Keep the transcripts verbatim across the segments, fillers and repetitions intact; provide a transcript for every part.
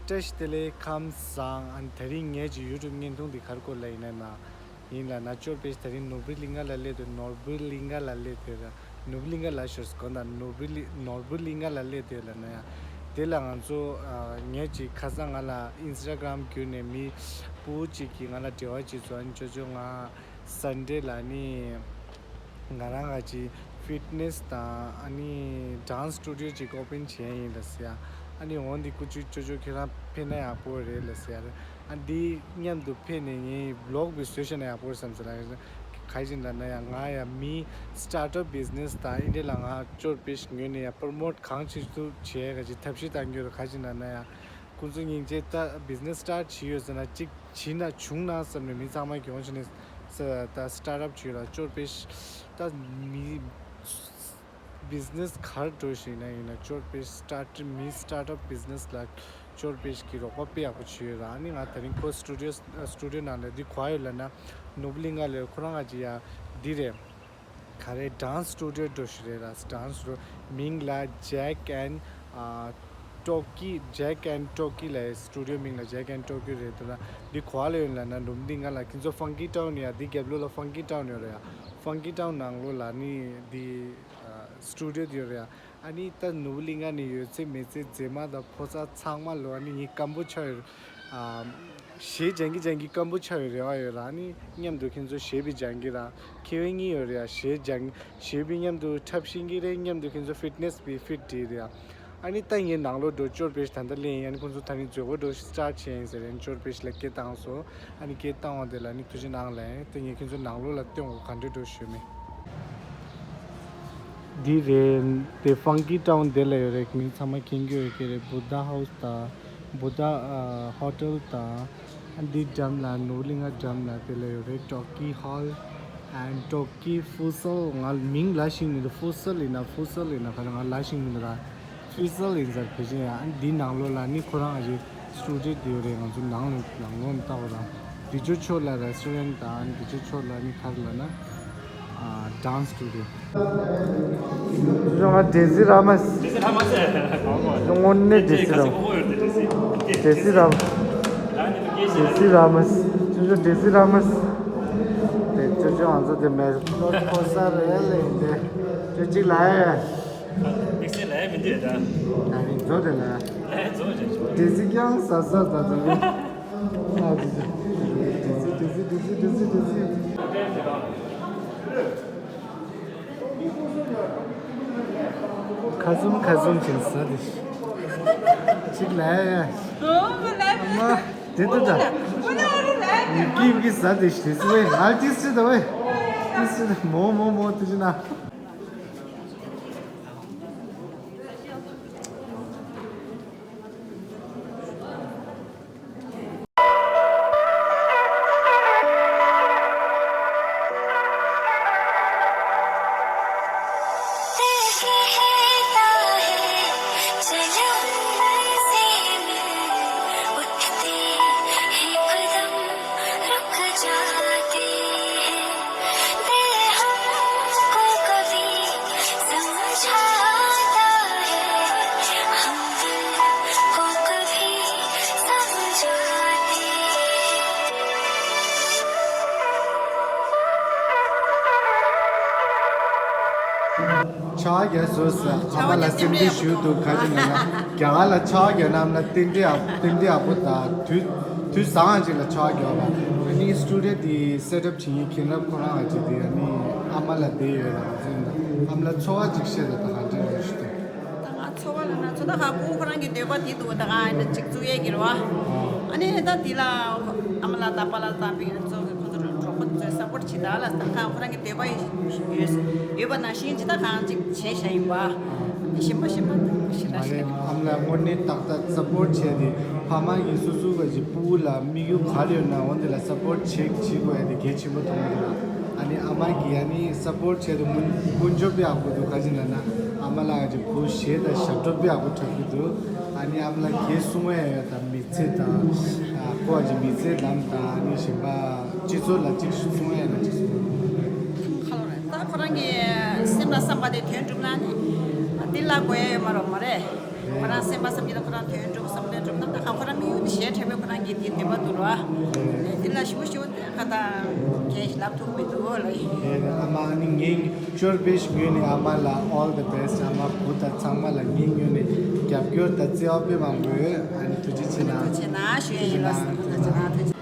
བཀྲ་ཤིས་བདེ་ལེགས། ཁམས་བཟང་། ཨ་ནི་དེ་རིང་ངེད་ཀྱི་ཡུ་ཊུབ་བརྙན་ཐུང་འདི་ག་རེ་སྐོར་ལ་ཡིན་ན་ན། ཡིན་ལབ་ན་ཅོར་པེ་ཤི་དེ་རིང་ནོར་བུ་གླིང་ག་ལ་སླེབས་འདུག་ནོར་བུ་གླིང་ག་ལ་སླེབས་འདུག་ལ། ནོར་བུ་གླིང་ག་ལ་ཤོར་དགོངས་དག་ནོར་བུ་གླིང་ནོར་བུ་གླིང་ག་ལ་སླེབས་འདུག་ལབ་ན་ཡང་། དེ་ལ་ང་ཚོ་ཨ་ངེད་ཀྱི་ཁ་སང་ང་ལ་ཨིན་སི་ཊ་གྷ་རམ་བརྒྱུད་ནས་མི་སྤུ་གུ་གཅིག་གིས་ང་ལ་འབྲེལ་བ་བྱས་སོང་། ཨ་ནི་ཅོ་ཅོ་ང་སན་ཌེ་ལ་ནི། ང་རང་ག་ཅིག་ཕིཊ་ནེ་སི་དང་ཨ་ནི་ཌན་སི་སི་ཊུ་ཌི་ཡོ་ཅིག་ཨོ་པན་བྱས་ཡིན་ལབ་ཟེར་ཡ། ཨ་ནི་འོ་འདི་སྐུ་མཁྱེན་ཅོ་ཅོ་ཁྱེད་རང་ཕེབས་ན་ཡག་པོ་རེད་ལབ་ཟེར་ཡ་རེད། ཨ་འདི་མཉམ་དུ་ཕེབས་ནས་ངའི་བི་ལོག་བི་བཟོས་བཞག་ན་ཡག་པོ་རེད་བསམ་ཟེར་ལ། ག་ཅིག་ལབ་ན་ཡང་ང་ཡང་མི་སི་ཊར་ཊབ་བི་ཛི་ནེ་སི་དང་ཨིན་ཌི་ཡ་ལ་ང་ཅོར་པེ་ཤི་ཉོས་ནས་ཡང་པོ་རོ་མོཊ་གང་ཅིག་ཏུ་བྱས་ག་ཅིག་ཐབས་ཤེས་བཏང་རྒྱུ་རེད། ག་ཅིག་ལབ་ན་ཡང་ཁོང་ཚོ་སྙིང་རྗེ། ད་བི་ཛི་ནེ་སི་སི་ཊར་ཊི་བྱས་ཡོད་ཟེར་ན་གཅིག་བྱས་ན་བྱུང་ན་བསམ་ནས་མི་ཚང་མ་གྱོང་ཆེ་ནས་ད་སི་ཊར་ཊབ་བྱས་ལ་ཅོར་པེ་ཤི་ད་མི་བི་ཛི་ནེ་སི་ག་རེ་འགྲོ་ཞིག་ན་ཡིན་ན་ཅོར་པེ་ཤི་སི་ཊར་ཊི་མི་སི་ཊར་ཊབ་བི་ཛི་ནེ་སི་ལ་ཅོར་པེ་ཤི་གི་རོགས་པ་དཔེ་ཡག་པོ་བྱས་ཡོད་ར། ཨ་ནི་ང་དེ་རིང་ཁོ་སི་ཊུ་ཌི་ཡོ་སི་ཊུ་ཌི་ཡོ་ནང་ལ་འདི་ག་ཡོད་ལབ་ན་ནོར་བུ་གླིང་ག་ལ་ཡོད། ཁོ་རང་ང་ཅི་ཡ་འདི་རེད། ག་རེ་ཌན་སི་སི་ཊུ་ཌི་ཡོ་འགྲོ་ཞིག་རེད་ར། ཌན་སི་སི་ཊུ་མིང་ལ་ཇེག་ཨེན་ཨ་ཊོ་ཀི། ཇེག་ཨེན་ཊོ་ཀི་ལབ་སི་ཊུ་ཌི་ཡོ་མིང་ལ་ཇེག་ཨེན་ཊོ་ཀི་རེད་འདུག་ན། འདི་ག་ལ་ཡོད་ལབ་ན་ནོར་བུ་གླིང་ག་ལ། ཁྱེད་ཚོ་ཕང་ཀི་ཊའུན་ཡ་འདི་རྒྱབ་ལོགས་ལ་ཕང་ཀི་ཊའུན་ཡོད་རེད་ཡ། ཕང་ཀི་ཊའུན་ནང་ལོགས་ལ་ནི་འདི་ཨ་སི་ཊུ་ཌི་ཡོ་འདི་ཡོད་རེད་ཡ། ཨ་ནི་ད་ནོར་བུ་གླིང་ག་ནས་ཡོད་ཚད་མེད་ཚད་མཛེས་མ་དང་ཕོ་གསར་ཚང་མ་ལོ་ཨ་ནི་ངའི་སྐམ་པོ་ཆགས་ཡོད། ཨ་གཞས་སྦྱང་གི་སྦྱང་གི་སྐམ་པོ་ཆགས་ཡོད་རེ་བ་ཡོད་ར། ཨ་ནི་མཉམ་དུ་ཁྱེད་ཚོ་གཞས་པའི་སྦྱང་གི་ར། ཁེ་ཝན་གཉིས་ཡོད་རེད་ཡ། གཞས་སྦྱང་གཞས་པའི་མཉམ་དུ་འཁྲབ་ཤེས་ཀྱི་རེད། མཉམ་དུ་ཁྱེད་ཚོ་ཕིཊ་ནེ་སི་པའི་ཕིཊ་བྲིས་རེད་ཡ། ཨ་ནི་ད་ངའི་ནང་ལོགས་འགྲོ་ཅོར་པེ་ཤི་ད་ལྟ་ལེན་ཡིན། ཨ་ནི་ཁོང་ཚོ་ད་ནི་མཛོད་སྒོ་འགྲོ་སི་ཊར་ཊི་བྱས་ཡིན་ཟེར་རེད། ཅོར་པེ་ཤི་ལ་སྐད་བཏང་སོང་། ཨ་ནི་སྐད་བཏང་བ་དེ་ལ་ནི་ཐུགས་རྗེ་གནང་ལབ། དེ་ངས་ཁྱེད་ཚོ་ནང་ལོགས་ལ་སྟོན་འོ་ག་འདྲས་འགྲོ་ཞུས་མེད། འདི་རེད། དེ་ཕང་ཀི་ཊའུན་དེ་ལ་ཡོད་རེད། མི་ཚང་མ་མཁྱེན་གྱི་ཡོད་ཀྱི་རེད། བུདྡྷ་ཧའུ་སི་དང་བུདྡྷ་ཨ་ཧོ་ཊེལ་དང་། ཨ་འདི་འགྲམ་ལ་ནོར་བུ་གླིང་ག་འགྲམ་ལ་དེ་ལ་ཡོད་རེད། ཊོ་ཀི་ཧོལ་ཨེན་ཊོ་ཀི་ཕུ་སལ། ང་མིང་ལ་ཤེས་མི་འདུག་ཕུ་སལ་ཡིན་ན་ཕུ་སལ་ཡིན་ན་ག་རེ་ང་ལ་ཤེས་མི་འདུག་ར། ཕུ་སལ་ཡིན་ས་རེད། ཕལ་ཆེར་ཡང་འདི་ནང་ལོགས་ལ་ནི་ཁོ་རང་ཨ་ཅེ་སི་ཊུ་ཌི་ཡོ་དེ་ཡོད་རེད། ང་ཚོ་ནང་ལ་ནང་ལོགས་ལྟ་བ་ར། འདི་ཚོ་ཕྱོགས་ལ་རེ་སི་ཊོ་རན་དང་འདི་ཚོ་ཕྱོགས་ལ་ནི་ག་རེ་ལབ་ན་ཨ་ཌན་སི་སི་ཊུ་ཌི་ཡོ། ང་ཌེ་སི་ར་མ་སི། དངོས་གནས་ཌེ་སི་ར་མ་སི། ཌེ་སི་ར་མ་སི། ཌེ་སི་ར་མ་སི། ཅོ་ཅོ་ཌེ་སི་ར་མ་སི། དེ་ཅོ་ཅོ་ང་ཚོ་དེ་མེད། ལོ་ཁོ་ས་རེད་ལེ་དེ། ཅོ་གཅིག་ལ་ཡ། དམིགས་བསལ་ལ་ཡ་མི་འདུག་ད། ད་ནི་མཛོ་དེ་ལ་ཡ། ལ་ཡ་མཛོ་ཅོ་ཅོ། ཌེ་སི་ཀྱང་ཟ་ཟ་ཟ་ཟ་ལེ། ཨ་ཌེ་སི་ཌེ་སི་ཌེ་སི་ཌེ་སི་ཌེ་སི་ཌེ་སི། ཁ་ཟུམ་ཁ་ཟུམ་བྱས་ཟ་དེ། གཅིག་ལ་ཡ། ཨོ་མ་ལ། མ། དེ་ལྟ་ད། ཡི་གེ་ཡི་གེ་ཟ་དེ་ཞེས་སི་ཝེ། ཨ་ཏིས་ཏི་ད་ཝེ། ཏིས་ཏི་ད་མོ་མོ་མོ་ཏི་ཅི་ན། ཕྱག་རྒྱ་བཟོས་ཟེར། ཨ་མ་ལ་རྟེན་འབྲེལ་ཞུ་འདུག་ག་ཅི་ན་ན། རྒྱ་གར་ལ་ཕྱག་རྒྱ་ན་ཨ་མ་ལ་རྟེན་འབྲེལ་ཡག་རྟེན་འབྲེལ་ཡག་པོ་དང་དུས་དུས་བཟང་ཅིག་ལ་ཕྱག་རྒྱ་བ། ཨ་ནི་སི་ཊུ་ཌི་ཡོ་དེ་སེ་ཊི་ཨབ་བྱེད་མཁན་རབ་ཁོ་རང་ཨ་ཅེ་དེ་ཨ་ནི་ཨ་མ་ལ་བསྡད་ཡོད་ར། ཨ་མ་ལ་ཚོར་བ་ཅིག་བཤད་དང་ད་ག་འདྲ་རེད་ཞུ་དུས། ད་ང་ཚོར་བ་ལ་ན་ཚོ་ད་ཧ་གོ་ཁོ་རང་གི་འདོད་པ་དེ་འདུག་ད་ག་ཨ་ནི་ཅིག་བཙུགས་ཡས་ཀྱི་རེད་བ། ཨ་ནི་ད་དེ་ལ་ཨ་མ་ལ་ད་པ་ལ་ད་པི་ཚོ་གི་ཁོ་ཚོ་གྲོགས་པོ་ཚོས་སཔོར་ཊི་བྱེད་ད་ལ་ད་ག་ཁོ་རང་གི་འདོད་པ་ཡོད་ཡོད་པ་ནང་བཞིན་ཇི་ལྟ་གང་ཅིག་བྱས་བཞག་ཡིན་པ། ཞིམ་པ་ཞིམ་པ་ཞིག་ལ་ཞིག་ཨ་མ་ལ་དངོས་གནས་ཏག་ཏག་སཔོར་ཊི་བྱས་ཏེ། ཕ་མ་གིས་སོ་སོ་ག་ཅིག་སྤུ་གུ་ལ་དམིགས་ཡུལ་ག་རེ་ཡོད་ན་འོ་འདི་ལ་སཔོར་ཊི་བྱེད་བྱེད་དགོས་ཡ་དེ་གལ་ཆེན་པོ་མཐོང་གི་འདུག་ཨ་ནི་ཨ་མ་གིས་ཨ་ནི་སཔོར་ཊི་བྱས་ཏེ་ཀུན་ཀུན་སྤྱོད་དཔེ་ཡག་པོ་འདུག་ག་ཅི་ན་ན་ཨ་མ་ལ་ག་ཅིག་བུ་གཞས་དང་ཞབས་བྲོ་དཔེ་ཡག་པོ་འཁྲབ་ཀྱི་འདུག་ཨ་ནི་ཨ་མ་ལ་གས་གསུང་བ་ཡ་ཡོད་དམ། མི་ཚེ་དང་། ཨ་ཁོ་ཨ་ཅེ་མི་ཚེ་ལམ་དང་ཨ་ནི་གཞན་པ་སྤྱི་ཚོགས་ལ་ཅིག་གསུང་ཡ་ན་ཅིག་གསུང་། ཁ་ལོ་རེད། ད་ཁོ་རང་གི་སེམས་ལ་བསམ་པ་དེ་དོན་འགྲུབ་ན་ནི་འདི་ལ་དགོས་ཡ་ཡོད་མ་རོགས་མ་རེད། ཁོ་རང་སེམས་པ་བསམ་གྱི་ད་ཁོ་རང་དོན་འགྲུབ་བསམ་དོན་འགྲུབ་ན་ད་ཁོ་རང་ གཞས་འཁྲབ་པའི་ཁོ་རང་གི་དེ་འདོད་པ་འདུག་ར། དེ་ལ་ཞུ་ཞུ་དེ་ཁ་ད་གས་ལབ་ཐུབ་མི་འདུག་ལ། ཨ་མ་ནི་ངའི་ཅོར་པེ་ཞིག་ཡོད་ནི། ཨ་མ་ལ་all the best། ཨ་མ་བུ་དང་ཚང་མ་ལ་ངའི་ངོས་ནས་རྒྱབ་སྐྱོར་དང་བརྩེ་བ་དཔེ་མང་པོ་ཡོད། ཨ་ནི་ཐུགས་རྗེ་ཆེ་གནང་། ཐུགས་རྗེ་ཆེ་གནང་ཞུ་ཡ་ཡིན་ལ། ཐུགས་རྗེ་གནང་། ཐུགས་རྗེ།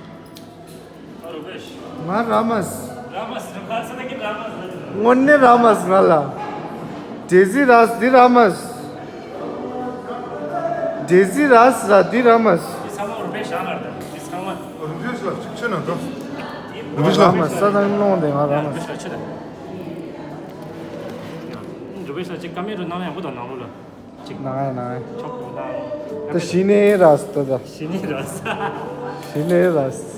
ང་ར་མས། ར་མས་ར་མས་ས་ད་གི་ར་མས་ར་མས། དངོས་གནས་ར་མས་ང་ལ། ཌེ་ཟི་ར་འདི་ར་མས། ཌེ་ཟི་ར་ར་འདི་ར་མས། འདི་ཚང་མ་རུ་པེ་ཤ་ང་ར་ད་འདི་ཚང་མ། རུ་པེ་ཤ་ལ་ཅིག་ཆུ་ན་འགྲོ། རུ་པེ་ཤ་ལ། ར་མས་ས་ད་ནོང་དེ་ང་ར་མས། རུ་པེ་ཤ་ལ་ཆུ་ད། རུ་པེ་ཤ་ལ་ཅིག་ཀ་མེ་རུ་ནང་ཡང་བུ་དང་ནང་ལོ་ལ། ཅིག་ནང་ཡ་ནང་ཡ། ཆོག་གོ་ད། ད་ཤི་ནེ་ར་སི་ད་ད། ཤི་ནེ་ར་སི། ཤི་ནེ་ར་སི།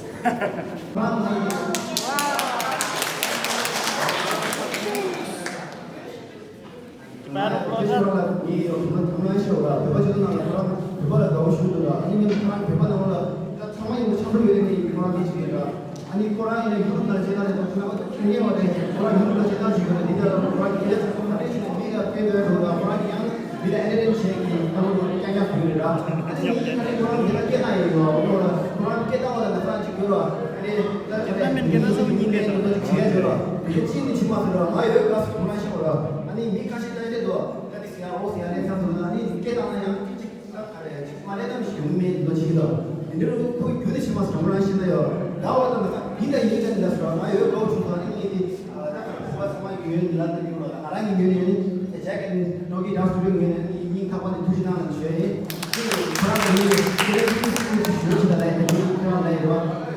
ཨ་ནི་ཁོ་རང་ཡིན་ན་ཡུ་རོབ་ནང་ལ་ཆེ་ད་རེད། ཁོ་རང་ཡུ་རོབ་ལ་ཆེ་ད་ཞིག་ཡོད་རེད། འདི་ལྟར་ཁོ་རང་ཁྱེད་ཚོ་ཁོ་རང་ཡིན་ན་མི་ལ་དཔེ་འདོད་འགྲོ་ད། ཁོ་རང་གི་ལས་ཚོ་ཁོ་རང་རེ་ཞིག་མི་ལ་ཨེ་རེ་རེ་བྱེད་ཀྱི་ད་ལོ་ཀྱང་ཀྱང་བུ་རེད་ར། ཨ་ནི་མི་ཁ་ནས་ཁོ་རང་འདི་ལ་སྐད་བཏང་ཡོད་ཡོད་ཁོ་རང་སྐད་བཏང་བ་ལ་ང་ཚོ་ཅིག་ཡོད་ར། ཨ་ནི་ད་ཁྱེད་ཚོ་མི་ཁ་ནས་ཁོ་རང་ཉིན་ནས་ཉིན་ལ་བྱེད་ཡ་ཡོད་ར། དེ་ཅི་ནས་ཕྱི་མ་ཟེར་ར། ང་ཡོད་ག་སུ་ཁོ་རང་ཤེས་ར། ཨ་ནི་མི་ཁ་ཤས་ད་ཨེ་རེད་དོ། ད་དེ་ཟེར་ཡ་འོ་ཟེར་ཡ་ལས་ཚ་སོང་ན་ཨ་ནི་སྐད་བཏང་ན་ཡང་ཅིག་ཅིག་ད་ག་རེ་ཅིག་མ་ལས་ནམ་ཞིག་ཡོང་མེད་འདོད་ཅིག་གི་དང་། དེ་འདྲ་ཁོ་རྒྱུ་ནི་ཕྱི་མ་ཟ་མོ་རང་ཤེས་ན་ཡོད། ད་བར་དུ་ང་ཚ་ཡིན་ད་ཡིན་ད་འདི་ལ་ཟ་ང་ཡོད་ལོ་ཆུང་ས་ནི་ངས་དེ་ད་ག་རེ་ཁོ་པ་ཚང་མ་ཡོད་ནི་ལ་ད་ཡོད་ལ་ང་རང་གི་ཡོད་ནི་ཡོད་ནི་ད་ཇ་གི་ནི་འགྲོ་གི་ད་སུ་ཡོད་ངས་ནི་སྙིང་ཐག་པ་ནས་ཐུགས་རྗེ་གནང་ལ་བྱོས་ཡིན། དེ་ཁོ་རང་གི་ཡོད་ནི་དེ་ལས་ཐུགས་རྗེ་ཆེ་ཞུ་ཆེ་ད་ལ་ཡིན་ད་ངས་ཁྱེད་རང་ལ་ཡོད་རོགས། དེ་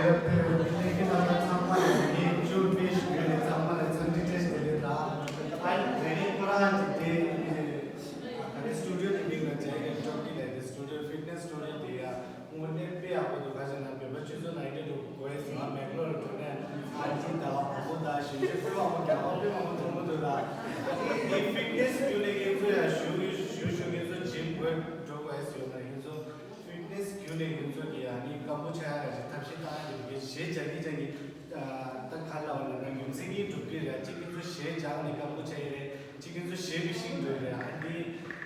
རབ་དེ་རབ་ཀླད་ཀི་ལ་ཚང་མ་ལ་ངས་ཅོར་པེ་ཞིག་ཡོད་ནི་ཚང་མ་ལ་འཚམས་འདྲི་བཀྲ་ཤིས་བདེ་ལེགས་ལ། ཨ་ནི་དེ་རིང་ཁོ་རང་གི་དེ་ཨ་ག་རེ་སི་ཊུ་ཌི་ཡོ་དེ་མིང་ལ་ཇེ་ཀེ་ཊོ་ཀི་ལབ་དེ་སི་ཊུ་ཌི་ཡོ་ཕིཊ་ནེ་སི་སི་ཊུ་ཌི་ཡོ་དེ་ཡ་དངོས་གནས་དཔེ་ཡག་པོ་འདུག་ཁ་ཤས་ན་བོད་པ་སྤྱི་ཚོགས་ནང་ཡིན་འདུག་གོ་ཡ་ཟེར་ང་མེག་ལོར་འགྲོ་ནས་ཨ་ཅི་ད་བ་བ་མོ་ད་ཞིང་ཆེན་དཔེ་མང་པོ་རྒྱ་གར་དཔེ་མང་པོ་མཐོང་གི་འདུག་ད། དེ་ཕིཊ་ནེ་སི་བརྒྱུད་ནས་ཁྱེད་ཚོ་ཡ་ཞུ་ཞུ་ཞུ་ཁྱེད་ཚོ་ཇིམ་དགོས་འགྲོ་དགོས་ཡ་ཟེར་ཡོད་ན་ཁྱེད་ཚོ། ཕིཊ་ནེ་སི་བརྒྱུད་ནས་ཁྱེད་ཚོ་གི་ཨ་ནི་སྐམ་པོ་ཆགས་ཡག་གི་ཐབས་ཤེས་བཏང་ཡག་གི་གཞས་སྦྱང་གི་སྦྱང་གི་ད་ག་ལ་བ་ལ་ན་རྒྱུ་མཚན་གྱིས་གྲུབ་ཀྱི་རེད། གཅིག་ཁྱེད་ཚོ་གཞས་སྦྱངས་ནས་སྐམ་པོ་ཆགས་ཡི་རེད། གཅིག་ཁྱེད་ཚོ་གཞས་པའི་ཤིང་འགྲོ་ཡི་རེད། ཨ་ནི་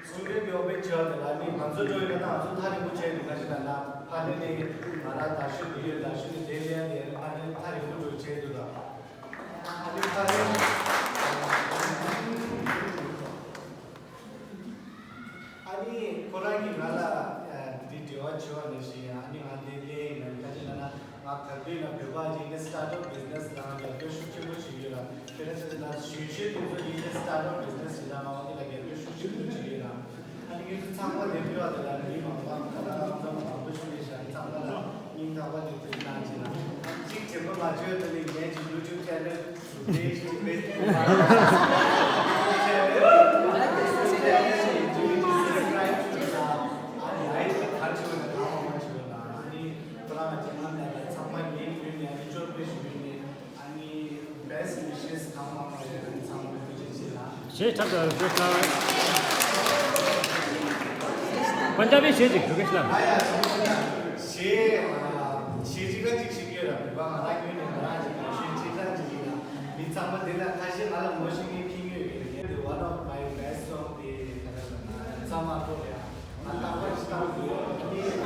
སི་ཊུ་ཌི་ཡོ་དེ་ཨོ་པན་བྱས་པ་དེ་ལ་ཨ་ནི་ང་ཚོ་འགྲོ་ཡི་རེད། ད་ང་ཚོ་ཐག་རིང་པོ་ཆགས་འདུག་ཁ་ཤས་ད་ལ་ཕ་ནི་ནི་ང་རང་རྡ་ཤོད་དེ་ཡོད། རྡ་ཤོད་ནི་དེ་ལས་དེ་ཕ་ནི་ཐག་རིང་པོ་འགྲོ་ཆགས་འདུག་ད། ཨ་ནི་ཕ་ནི། ཨ་ནི་ཁོ་རང་གིས་ང་ལ་འདི་འབྲེལ་བ་བྱས་པ་ནང་བཞིན་ཨ་ནི་ང་འདི་སླེབས་ཡིན་ན་ཁ་ཅིག་ལབ་ན་ང་ག་དུས་ན་བོད་པ་ཅིག་ནི་སི་ཊར་ཊི་ཨབ་བི་ཛི་ནེ་སི་ལ་རྒྱབ་སྐྱོར་ཤུགས་ཆེན་པོ་བྱེད་ཀྱི་ཡོད་ལ། དེ་ལ་ཆ་ན་གཞོན་གཞོན་དེ་ཚོ་ཡིན་ནི་སི་ཊར་ཊི་ཨབ་བི་ཛི་ནེ་སི་ཡིན་ན་ང་འོ་དེ་ལ་རྒྱབ་སྐྱོར་ཤུགས་ཆེན་པོ་བྱེད་ཀྱི་ཡོད་ལ། ཨ་ནི་ངེད་ཚོ་ཚང་མ་དེ་ཕེབས་པ་དེ་ལ་མི་མང་པོ་ཁ་ལག་ཨང་གྲངས་མང་པོ་ཞིག་རེད་ཤག་ཚང་མ་ལ་སྙིང་ཐག་པ་ནས་ཐུགས་རྗེ་གནང་ཞེས་ལ། གཅིག་དྲན་པ་མ་བརྗེད་དེ་ནི་ངའི་ཡུ་ཊུབ་ཆེ་ནལ་དེ་ཞིག་དཔེ་ཞེས་ཁྲབ་ཏུ་བཀོད་གནང་། པན་ཇ་བི་གཞས་ཅིག་བཀོད་གནང་། ཞེས་ཞེས་ཅིག་ག་ཅིག་ཞིག་ཡོད་ར། བོད་པ་ང་རང་ངོས་ནས་ང་རང་ཅིག་ག་ཞེས་ཅིག་ཐག་ཅིག་ཡིན་ན་མི་ཚང་མ་དེ་ལ་ཁ་ཤས་ང་ལ་ངོ་ཤེས་མཁན་ཁྱི་ཉོས་ཡོད་རེད། དེ་one of my best song དེ་ད་ལྟ་ང་རང་ཚང་མ་ཐོག་ལ་ཡང་ང་ལྟ་བ་ཞིག་བཏང་དགོས་ཡོད་རེད།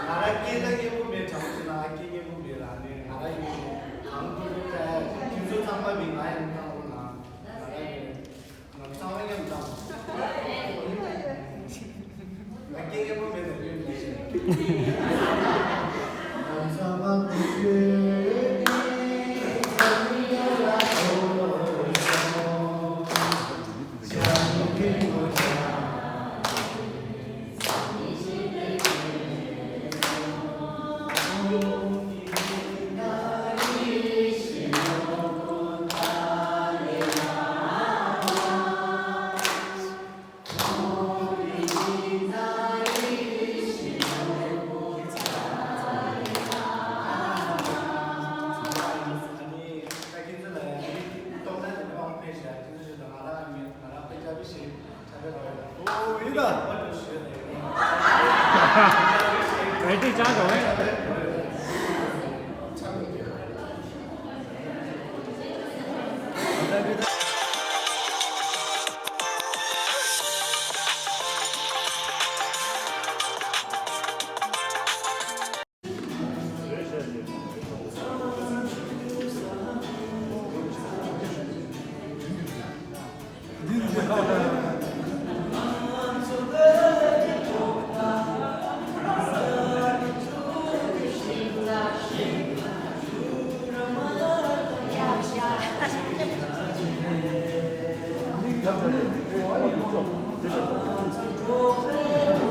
ང་རང་སྐད་ད་སྐད་པོ་མེད་དྲང་པོ་ཞུ་ན་ང་སྐད་སྙན་པོ་མེད་ར། ནས་ང་རང་ཡོད་ནས་གང་ཐུབ་ཐུབ་བྱ་ཡ་ཁྱེད་ཚོ་ཚང་མ་མི་ང་ཡང་མི་བཏང་རོགས་གནང་། ང་རང་ཡོད་ནས་ང་ཚང་མ་མཉམ་བཏང་། ང་སྐད་སྙན་པོ་མེད་ན་ཡོད་མི་ཤེས། ང་ཚང་མ་མི་ཤེས།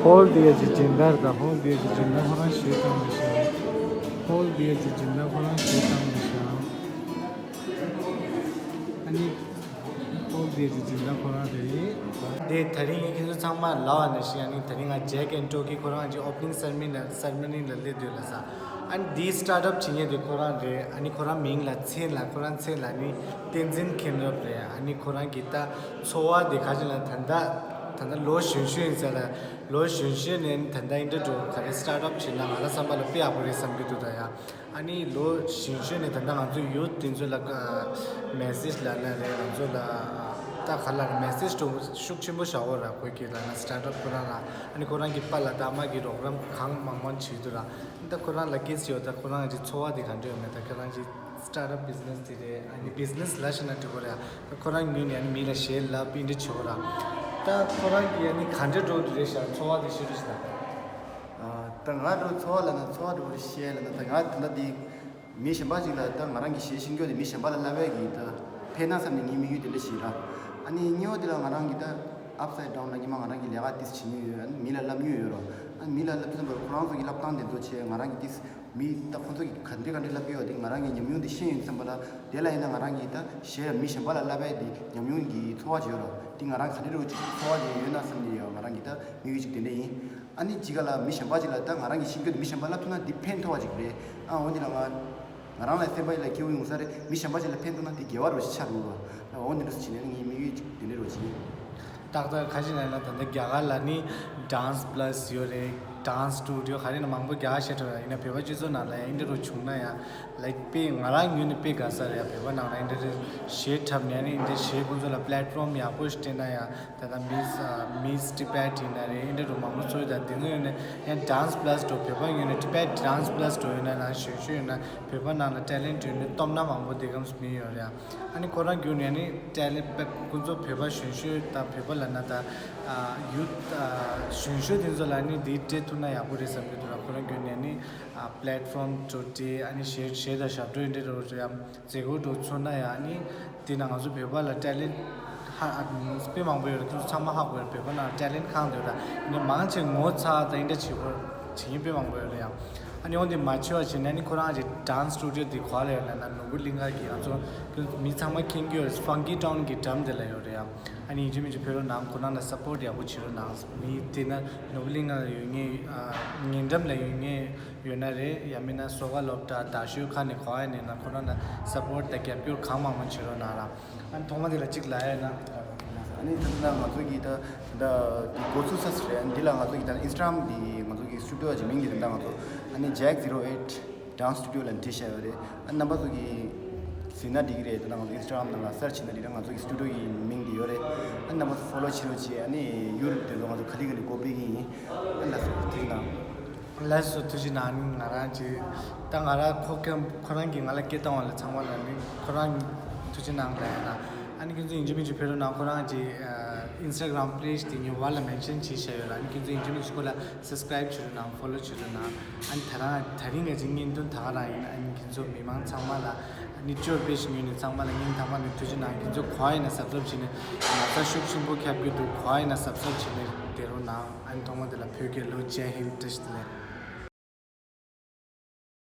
ཧོལ་དེ་ཡ་ཅི་སྦྱིན་བདག་དང་ཧོལ་དེ་ཡ་ཅི་སྦྱིན་བདག་ཁོ་རང་ཞེ་བཏང་མི་ཤ། ཧོལ་དེ་ཡ་ཅི་སྦྱིན་བདག་ཁོ་རང་ཞེ་བཏང་མི་ཤ། ཨ་ནི། ཨོ་དེ་ཅི་ཅི་ན་ཁོ་རང་དེ་ཡིན། དེ་དེ་རིང་ངས་ཁྱེད་ཚོ་ཚང་མ་ལབ་པ་ནང་བཞིན། ཨ་ནི་དེ་རིང་ང་ཇེག་ཨེན་ཊོ་ཀི་ཁོ་རང་གི་ཨོ་པ་ནིང་སེ་རེ་མོ་ནི་ལ་སེ་རེ་མོ་ནི་ལ་སླེབས་འདུག་ལབ་ས། ཨ་ནི་དེའི་སི་ཊར་ཊི་ཨབ་བྱེད་མཁན་དེ་ཁོ་རང་རེད། ཨ་ནི་ཁོ་རང་མིང་ལ་མཚན་ལ་ཁོ་རང་མཚན་ལ་ནི་བསྟན་འཛིན་མཁྱེན་རབ་རེད། ཨ་ནི་ཁོ་རང་གི་ད་འཚོ་བ་དེ་ག་ཅི་ལ་ད་ལྟ་ད་ལྟ་ལོ་གཞོན་གཞོན་ཡིན་ས་ལ། ལོ་གཞོན་གཞོན་ནས་ད་ལྟ་ཨིན་ཊར་ཊོ་ག་རེ་སི་ཊར་ཊི་ཨབ་བྱེད་ན་ང་རང་བསམ་པ་ལ་དཔེ་ཡག་པོ་རེད་བསམ་གྱི་འདུག་ད་ཡ། ཨ་ནི་ལོ་གཞོན་གཞོན་ནས་ད་ལྟ་ང་ཚོ་ཡུ་ཐི་དེ་ཚོ་ལ་ཀ་མེ་སེ་ཇི་ལབ་ན་རེད། ང་ཚོ་ལ་ད་ག་ལ་མེ་སེ་ཇི་དུ་ཤུགས་ཆེན་པོ་བཞག་འོ་ར། ཁོ་གི་ལབ་ན་སི་ཊར་ཊི་ཨབ་ཁོ་རང་ལ། ཨ་ནི་ཁོ་རང་གི་པཱ་ལགས་ད་མ་གི་རོགས་རམ་གང་མང་མང་བྱེད་འདུག་ར། ད་ཁོ་རང་ལ་ཀིས་ཡོད། ད་ཁོ་རང་གི་འཚོ་བ་དེ་ག་འདྲ་ཡོད་མེད། ད་ཁོ་རང་གི་སི་ཊར་ཊི་ཨབ་བི་ཛི་ནེ་སི་དེ་རེད། ཨ་ནི་བི་ཛི་ནེ་སི་ལབ་ཤེས་ན་འགྲིག་གོ་ར། ད་ཁོ་རང་ངོས་ནས་ཨ་ནི་མི་ལ་ཞལ་ལབ་ཨིན་ཊར་ཊོ་བྱེད་འོ་ར། ད་ཁོ་རང་གི་ཨ་ནི་ག་འདྲ་འགྲོ་འདུག་རེད་ཤག་འཚོ་བ་དེ་ཤེས་རོགས་ཞེས་ལབ། ད་ང་རང་འཚོ་བ་ལབ་ན་འཚོ་བ་འགྲོ་བར་བཤད་ལབ་ན། ད་ང་ད་ལྟ་འདི་མི་གཞན་པ་ཅིག་ལ་ད་ང་རང་གི་གཞས་ཤེས་རྒྱུ་དེ་མི་གཞན་པ་ལ་བསླབ་པའི་གི་ད་ཕན་ན་བསམ་ནས་ངའི་དམིགས་ཡུལ་དེ་འདྲ་ཞིག་ར། ཨ་ནི་གཉིས་པ་དེ་ལ་ང་རང་གི་ད་ཨབ་སའིཌ་ཌའོན་ལ་ཉི་མ་ང་རང་གི་ལས་ཀ་ཏིས་བྱེད་མྱོང་ཡོད། ཨ་ནི་མི་ལ་བསླབ་མྱོང་ཡོད་རོ། ཨ་ནི་མི་ལ་བསླབ་དུས་ཙམ་པར་ཁོ་རང་ཚོ་གི་བསླབ་སྟངས་དེ་ཚོ་བྱས་ང་རང་གི་ཏིས་མི་ད་ཁོ་ཚོ་གི་ག་འདྲ་ག་འདྲ་བསླབ་ཀྱི་ཡོད་དེ་ང་རང་གི་ཉམས་མྱོང་དེ་ཤེས་ཡོང་དུས་ཙམ་པ་ལ། དེ་ལ་ཡིན་ན་ང་རང་གི་ད་གཞས་ལ་མི་གཞན་པ་ལ་བསླབ་པའི་དེ་ཉམས་མྱོང་གི་ཚོར་བ་ཅིག་ཡོད་རོ། དེ་ང་རང་ག་འདྲ་རོ་ཅིག་ཚོར་བ་དེ་ཡོད་ན་བསམ་ནས་ཡོད། ང་རང་གི་ད་དམིགས་ཡུལ་ཅིག་དེ་འདྲ་ཡིན། ཨ་ནི་ཅི་ག་ལ་མི་གཞན་པ་ཅིག་ལ་ད་ང་རང་གི་ཤེས་རྒྱུ་དེ་མི་གཞན་པ་ལ་ཐུག་ན་དེ་ཕན་ཐོགས་པ་ཅིག་རེད། ཨ་འོ་འདི་ལ་ང་ང་རང་ལ་སེམས་པ་ཡིད་ལ་སྐྱིད་པོ་ཡོང་ས་རེད། མི་གཞན་པ་ཅིག་ལ་ཕན་ཐོགས་ན་དེ་དགེ་བ་རུ་ཆགས་འགྲོ་བ། ཨ་འོ་འདི་འདྲ་སུ་བྱེད་ནས་དམིགས་ཡུལ་ཅིག་དེ་འདྲ་རོ་ཅིག་ཡིན། ཏག་ཏག་ཁ་ཤས་ནང་ལ་ད་ལྟ་རྒྱ་གར་ལ་ནི་ཌན་སི་པ་ལ་སི་ཡོད་རེད། ཌན་སི་སི་ཊུ་ཌི་ཡོ་ག་རེ་ན་མང་པོ་རྒྱ་གར་བཤད་ཐུབ་ཡ། ཡིན་ན་བོད་པ་སྤྱི་ཚོགས་ནང་ལ་ཡང་འདི་རུ་བྱུང་ན་ཡང་ལའིཀ་དཔེ་ང་རང་ངོས་ནས་དཔེ་དགའ་ས་རེད་ཡ། བོད་པ་ནང་ལ་འདི་འདྲ་གཞས་འཁྲབ་ནས་ནི་འདི་གཞས་ཁོང་ཚོ་ལ་པི་ལེཊ་ཕོམ་ཡག་པོ་ཞིག་སྤྲད་ན་ཡང་། ད་ལྟ་མིས་མིས་ཊི་བེཊ་ཡིན་ན་རེད། འདི་འདྲ་རུ་མང་པོ་ཚོ་ཡོད། ད་འདི་ཚོ་ཡོད་ན་ཡང་ཌན་སི་པ་ལ་སི་ཌོ་བོད་པ་ཡོད་ན་ཊི་བེཊ་ཌན་སི་པ་ལ་སི་ཌོ་ཡོད་ན་ན་གཞོན་གཞོན་ཡོད་ན་བོད་པ་ནང་ལ་ཊེ་ལེན་ཊི་ཡོད་ན་སྟོབས་ན་མང་པོ་དེ་གམ་མི་ཡོད་རེད་ཡ། ཨ་ནི་ཁོ་རང་བརྒྱུད་ནས་ནི་ཊེ་ལེན་ཊི་ཁོང་ཚོ་བོད་པ་གཞོན་གཞོན་དང་བོད་པ་ལབ་ན་ད་ཡུ་ཐི་གཞོན་གཞོན་དེ་ཚོ་ལ་ནི་འདི་སྤྲད་ཐུབ་ན་ཡག་པོ་རེད་བསམ་གྱི་འདུག་ལ། ཁོ་རང་བརྒྱུད་ནས་ནི་པི་ལེཊ་ཕོམ་དུ་སྤྲད། ཨ་ནི་གཞས་གཞས་དང་ཞབས་བྲོ་འདི་འདྲ་རུ་ཡང་མཛད་སྒོ་འགྲོ་ཚུགས་ན་ཡང་ནི་དེ་ན་ང་ཚོ་བོད་པ་ལ་ཊེ་ལེན་ཊི་ཧ་དཔེ་མང་པོ་ཡོད་རེད། ཁྱོད་ཚོ་ཚང་མ་ཧ་གོ་ཡོད་རེད། བོད་པ་ནང་ཊེ་ལེན་ཊི་གང་འདུག་ད་ནི་མང་ཆེ་ངོ་ཚ་དང་འདི་འདྲ་བྱེད་དགོས་བྱེད་མཁན་དཔེ་མང་པོ་ཡོད་རེད་ཡང་། ཨ་ནི་འོན་ཏེ་མ་བྱེད་པ་བྱས་ན་ནི་ཁོ་རང་གི་ཌན་སི་སི་ཊུ་ཌི་ཡོ་དེ་ག་ལ་ཡོད་ལབ་ན་ནོར་བུ་གླིང་ག་གི་ང་ཚོ་མི་ཚང་མ་མཁྱེན་གྱི་ཡོད་ཕང་ཀི་ཊའུན་གི་འགྲམ་དེ་ལ་ཡོད་རེད་ཡ། ཨ་ནི་ཡིན་གཅིག་མིན་གཅིག་ཕེབས་རོགས་གནང་། ཁོ་རང་ལ་སཔོར་ཊི་ཡག་པོ་བྱེད་རོགས་གནང་། མི་དེ་ན་ནོར་བུ་གླིང་ག་ལ་ཡོད་མཁན་ཨ་ཉེ་འགྲམ་ལ་ཡོད་མཁན་ཡོད་ན་རེད། ཡང་མིན་ན་སོ་ཁ་སློབ་གྲྭ་རྡ་ཤོད་ཁ་ནས་ག་ཡིན་ནས་ན་ཁོ་རང་ལ་སཔོར་ཊི་དང་རྒྱབ་སྐྱོར་གང་མང་མང་བྱེད་རོགས་གནང་ར། ཨ་ནི་ཐོག་མ་དེ་ལ་གཅིག་ལབ་ཡ་ཡིན་ན། ཨ་ནི་ད་ལྟ་ང་ཚོ་གི་ད་ད་འདི་འགོ་ཚུགས་ས་རེད། འདི་ལ་ང་ཚོ་གི་ད་ཨིན་སི་ཊ་གྷ་རམ་འདི་ང་ཚོ་གི་སི་ཊུ་ཌི་ཡོ་གི་མིང་འདི་ད་ལྟ་ང་ཚོ་ཨ་ནི་ཇེག་ཛི་རོ་ཨེཊ་ཌན་སི་སི་ཊུ་ཌི་ཡོ་ལ་འབྲི་བཞག་ཡོད་རེད། ཨ་ནི་རྣམ་པ་ཚོ་གི་ཟིན་ན་འགྲིག་གི་རེད། ད་ལྟ་ང་ཚོ་ཨིན་སི་ཊ་གྷ་རམ་ནང་ལ་སར་ཆི་བྱས་ན་འགྲིག་རེད། ང་ཚོ་གི་སི་ཊུ་ཌི་ཡོ་གི་མིང་འདི་ཡོད་རེད། ཨ་ནི་རྣམ་པ་ཚོ་ཕོ་ལོ་བྱེད་རོགས་བྱེད། ཨ་ནི་ཡུ་ཊུབ་དེ་ཚོ་ང་ཚོ་ག་ལེ་ག་ལེ་འགོ་སྤེལ་གི་ཡིན། ཨ་ནི་ལགས་སོ་ཐུགས་རྗེ་གནང་། ལགས་སོ་ཐུགས་རྗེ་གནང་། ང་རང་གི་ད་ང་རང་ཁོ་ཁོ་ཁོ་རང་གིས་ང་ལ་སྐད་བཏང་བ་ལ་ཚང་མ་ལ་ནི་ཁོ་རང་ཐུགས་རྗེ་གནང་ལབ་ཡ་ན། ཨ་ནི་ཁྱེད་ཚོ་ཡིན་གཅིག་མིན་གཅིག་ཕེབས་རོགས་གནང་། ཁོ་རང་གི་ཨིན་སི་ཊ་གྷ་རམ་པེ་ཇི་དེ་ཉི་མ་ལ་མེན་ཤན་བྱས་བཞག་ཡོད་ལ། ཨ་ནི་ཁྱེད་ཚོ་ཡིན་གཅིག་མིན་གཅིག་ཁོ་ལ་སབ་སི་ཀ་རའིབ་བྱེད་རོགས་གནང་། ཕོ་ལོ་བྱེད་རོགས་གནང་། ཨ་ནི་ད་རང་ད་རིང་ང་ཅིག་བརྙན་ཐུང་ད་ག་རང་ཡིན། ཨ་ནི་ཁྱེད་ཚོ་མི་མང་ཚང་མ་ལ་ཨ་ནི་ཅོར་པེ་ཞིག་ངོས་ནས་ཚང་མ་ལ་སྙིང་ཐག་པ་ནས་ཐུགས་རྗེ་གནང་། ཁྱེད་ཚོ་ག་ཡིན་ན་སབ་སི་ཀ་རའིབ་བྱས་ནས་ང་ཚ་ཤུགས་ཆེན་པོ་ཁྱབ་ཀྱི་འདུག་ག་ཡིན་ན་སབ་སི་ཀ་རའིབ་བྱས་ནས་བསྡད་རོགས་གནང་། ཨ་ནི་ཐོག་མ་དེ་ལ་བོད་རྒྱལ་ལོ། ཇེ་ཧིན། བཀྲ་ཤིས་བདེ་ལེགས།